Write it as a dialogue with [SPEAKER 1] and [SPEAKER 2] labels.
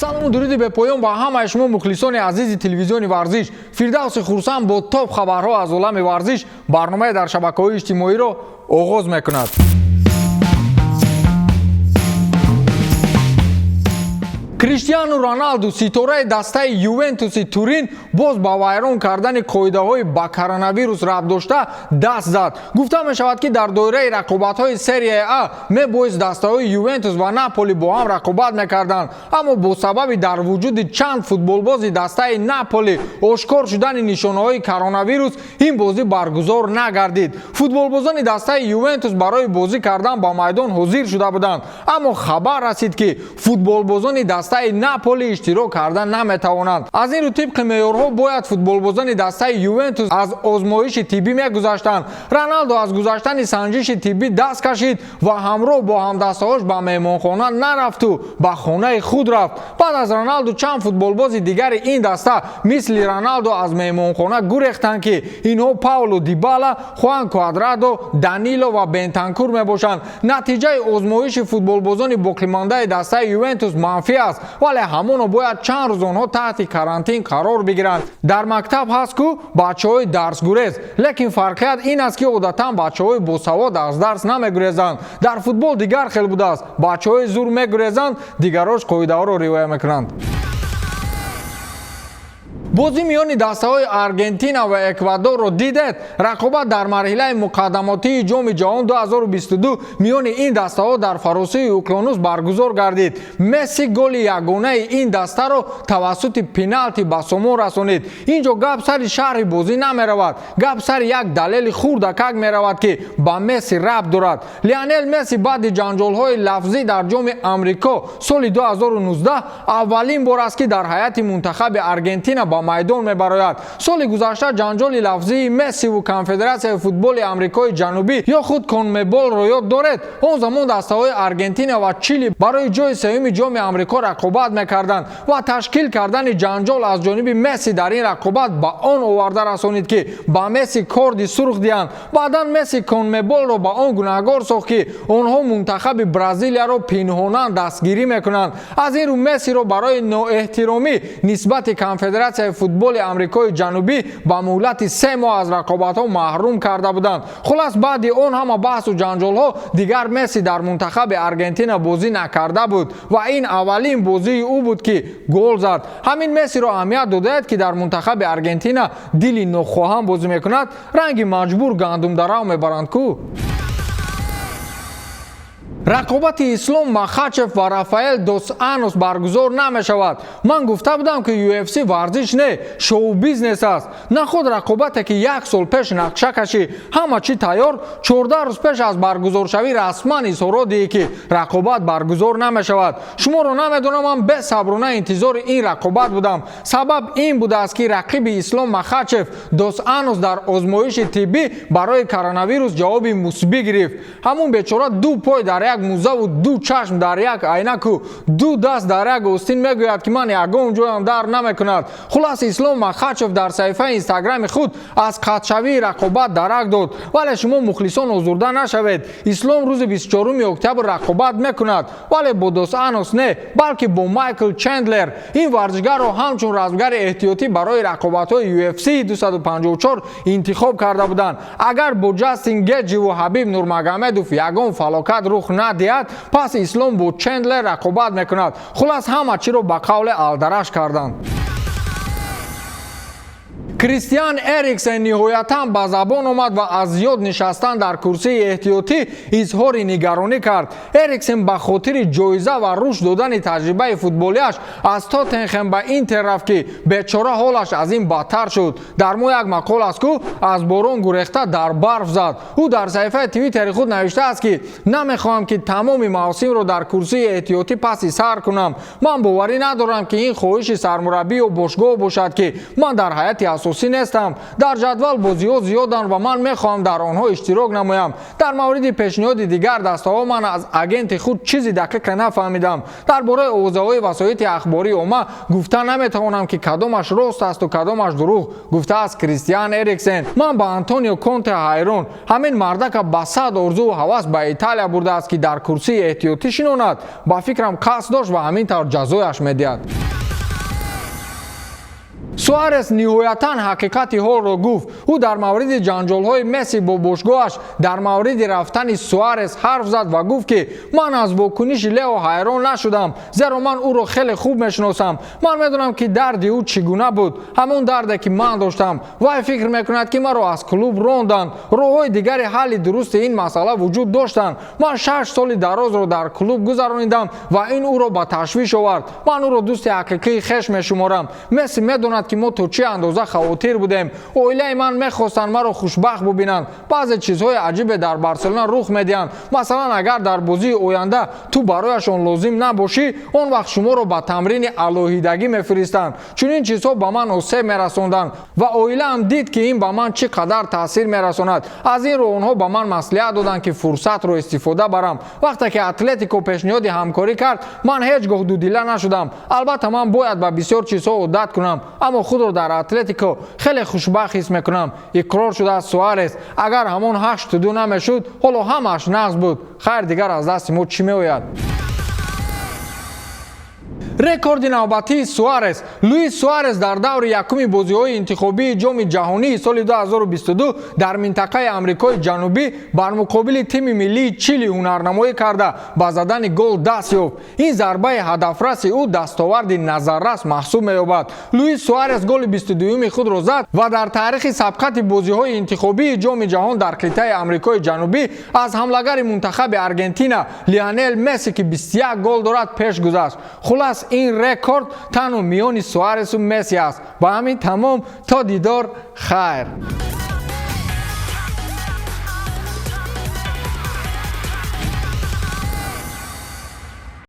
[SPEAKER 1] Салому дуруди бепоён ба ҳамаи шумо, мухлисони азизи телевизиони варзиш. Фирдавси Хурсанд бо топ хабарҳо аз олами варзиш барномаи дар шабакаҳои иҷтимоиро оғоз мекунад. Криштиану Роналду, ситораи дастаи Ювентуси Турин, боз ба вайрон кардани қоидаҳои ба коронавирус рабт дошта даст зад. Гуфта мешавад, ки дар доираи рақобатҳои Серияи А мебоист дастаҳои Ювентус ва Наполи бо ҳам рақобат мекарданд, аммо бо сабаби дар вуҷуди чанд футболбози дастаи Наполи ошкор шудани нишонаҳои коронавирус ин бозӣ баргузор нагардид. Футболбозони дастаи Ювентус барои бозӣ кардан ба майдон ҳозир шуда буданд, аммо хабар расид, ки футболбозони дастаи Наполи иштирок карда наметавонанд. Аз ин рӯ, тибқи меъёрҳо бояд футболбозони дастаи Ювентус аз озмоиши тиббӣ мегузаштанд. Роналдо аз гузаштани санҷиши тиббӣ даст кашид ва ҳамроҳ бо ҳамдастаҳош ба меҳмонхона нарафту ба хонаи худ рафт. Баъд аз Роналду чанд футболбози дигари ин даста мисли Роналдо аз меҳмонхона гурехтанд, ки инҳо Пауло Дибала, Хуан Квадрадо, Данило ва Бентанкур мебошанд. Натиҷаи озмоиши футболбозони боқимондаи дастаи Ювентус манфӣ аст, вале ҳамоно бояд чанд рӯз онҳо таҳти карантин қарор бигиранд. Дар мактаб ҳаст ку бачаҳои дарсгурез, лекин фарқият ин аст, ки одатан бачаҳои босавод аз дарс намегурезанд. Дар футбол дигар хел будааст: бачаҳои зур мегурезанд, дигарош қоидаҳоро риоя мекунанд. Бозӣ миёни дастаҳои Аргентина ва Эквадорро дидед? Рақобат дар марҳилаи муқаддамотии Ҷоми ҷаҳон 2022 миёни ин дастаҳо дар фаросии уқёнус баргузор гардид. Месси голи ягонаи ин дастаро тавассути пеналти ба сомон расонид. Ин ҷо гап сари шарҳи бозӣ намеравад, гап сари як далели хурдакак меравад, ки ба Месси рабт дорад. Лионел Месси баъди ҷанҷолҳои лафзӣ дар Ҷоми Амрико соли 2019 аввалин бор аст, ки дар ҳайати мунтахаби Аргентина ба майдон мебарояд. Соли гузашта ҷанҷоли лафзии Мессиву Конфедератсияи футболи Амрикои Ҷанубӣ ё худ Конмеболро ёд доред? Он замон дастаҳои Аргентина ва Чили барои ҷои сеюми Ҷоми Амрико рақобат мекарданд ва ташкил кардани ҷанҷол аз ҷониби Месси дар ин рақобат ба он оварда расонид, ки ба Месси корди сурх диҳанд. Баъдан Месси Конмеболро ба он гунаҳгор сохт, ки онҳо мунтахаби Бразилияро пинҳонан дастгирӣ мекунанд. Аз ин рӯ Мессиро барои ноэҳтиромӣ нисбати Конфедератсияи футболи Амрикои Ҷанубӣ ба муҳлати 3 моҳ аз рақобатҳо маҳрум карда буданд. Хулас, баъди он ҳама баҳсу ҷанҷолҳо дигар Месси дар мунтахаби Аргентина бозӣ накарда буд ва ин аввалин бозии ӯ буд, ки гол зад. Ҳамин Мессиро аҳамият додаед, ки дар мунтахаби Аргентина дили нохоҳам бозӣ мекунад? Ранги маҷбур гандумдарав мебаранд ку. Рақобати Ислом Махачев ва Рафаэл дос Анос баргузор намешавад. Ман гуфта будам, ки UFC варзиш не, шоу-бизнес аст. Наход рақобате, ки як сол пеш нақша кашӣ, ҳама чӣ тайёр, 14 рӯз пеш аз баргузоршавӣ расман изҳорот диҳӣ, ки рақобат баргузор намешавад. Шуморо намедонам, ман бесаброна интизори ин рақобат будам. Сабаб ин будааст, ки рақиби Ислом Махачев дос Анос дар озмоиши тиббӣ барои коронавирус ҷавоби мусбӣ гирифт. Ҳамун бечора ду пой дар як музаву ду чашм дар як айнаку ду даст дар як остин мегӯяд, ки ман ягон ҷоям дард намекунад. Хулас, Ислом Махачев дар саҳифаи Инстаграми худ аз қатъшавии рақобат дарак дод, вале шумо мухлисон озурда нашавед. Ислом рӯзи 24 октябр рақобат мекунад, вале бо дос Анос не, балки бо Майкл Чендлер. Ин варзишгарро ҳамчун размгари эҳтиётӣ барои рақобатҳои UFC 254 интихоб карда буданд. Агар бо Ҷастин Геҷиву Ҳабиб Нурмагомедов ягон фалокат рух надиҳад, пас Ислом бо Чендлер рақобат мекунад. Хулас, ҳама чиро ба қавле алдараш карданд. Кристиан Эриксен ниҳоятан ба забон омад ва аз зиёд нишастан дар курсии эҳтиётӣ изҳори нигаронӣ кард. Эриксен ба хотири ҷоиза ва рушд додани таҷрибаи футболиаш аз Тоттенхем ба Интер рафт, ки бечора ҳолаш аз ин бадтар шуд. Дар мо як мақол аст ку: аз борон гурехта дар барф зад. Ӯ дар саҳифаи Твиттери худ навиштааст, ки намехоҳам, ки тамоми мавсимро дар курсии эҳтиётӣ паси сар кунам. Ман боварӣ надорам, ки ин хоҳиши сармураббӣ ё бошгоҳ бошад, ки ман дар ҳайати асосӣ асосӣ нестам. Дар ҷадвал бозиҳо зиёданд ва ман мехоҳам дар онҳо иштирок намоям. Дар мавриди пешниҳоди дигар дастаҳо ман аз агенти худ чизи дақиқа нафаҳмидам. Дар бораи овозаҳои васоити ахбории омма гуфта наметавонам, ки кадомаш рост асту кадомаш дурӯғ, гуфтааст Кристиан Эриксен. Ман ба Антонио Конте ҳайрон. Ҳамин мардака ба 100 орзуву ҳавас ба Италия бурдааст, ки дар курсии эҳтиётӣ шинонад. Ба фикрам, қасд дошт ва ҳамин тавр ҷазояш медиҳад. Суарес ниҳоятан ҳақиқати ҳолро гуфт. Ӯ дар мавриди ҷанҷолҳои Месси бо бошгоҳаш дар мавриди рафтани Суарес ҳарф зад ва гуфт, ки ман аз вокуниши Лео ҳайрон нашудам, зеро ман ӯро хеле хуб мешиносам. Ман медонам, ки дарди ӯ чӣ гуна буд, ҳамон дарде, ки ман доштам. Вай фикр мекунад, ки маро аз клуб ронданд. Роҳҳои дигари ҳалли дурусти ин масъала вуҷуд доштанд. Ман 6 соли дарозро дар клуб гузаронидам ва ин ӯро ба ташвиш овард. Ман ӯро дӯсти ҳақиқии хеш мешуморам. Месси медонад, ки мо то чӣ андоза хавотир будем. Оилаи ман мехостанд маро хушбахт бубинанд. Баъзе чизҳои аҷибе дар Барселона рух медиҳанд. Масалан, агар дар бозии оянда ту барояшон лозим набошӣ, он вақт шуморо ба тамрини алоҳидагӣ мефиристанд. Чунин чизҳо ба ман осеб мерасонданд ва оилаам дид, ки ин ба ман чӣ қадар таъсир мерасонад. Аз ин рӯ онҳо ба ман маслиҳат доданд, ки фурсатро истифода барам. Вақте ки Атлетико пешниҳоди ҳамкорӣ кард, ман ҳеҷ гоҳ дудила нашудам. Албатта, ман бояд ба бисёр чизҳо одат кунам, аммо худро дар Атлетико хеле хушбахт ҳис мекунам, иқрор шудааст Суарес. Агар ҳамон 8-2 намешуд, ҳоло ҳамааш нағз буд. Хайр, дигар аз дасти мо чӣ меояд? Рекорди навбатии Суарес. Луис Суарес дар даври якуми бозиҳои интихобии Ҷоми ҷаҳонии соли 2022 дар минтақаи Амрикои Ҷанубӣ бар муқобили тими миллии Чили ҳунарнамоӣ карда, ба задани гол даст ёфт. Ин зарбаи ҳадафраси ӯ дастоварди назаррас маҳсуб меёбад. Луис Суарес голи 22-юми худро зад ва дар таърихи сабқати бозиҳои интихобии Ҷоми ҷаҳон дар қитъаи Амрикои Ҷанубӣ аз ҳамлагари мунтахаби Аргентина Лионел Месси, ки 21 гол дорад, пеш гузашт. Хулас, ин рекорд танҳо миёни Суаресу Месси аст. Ба ҳамин тамом, то дидор, хайр.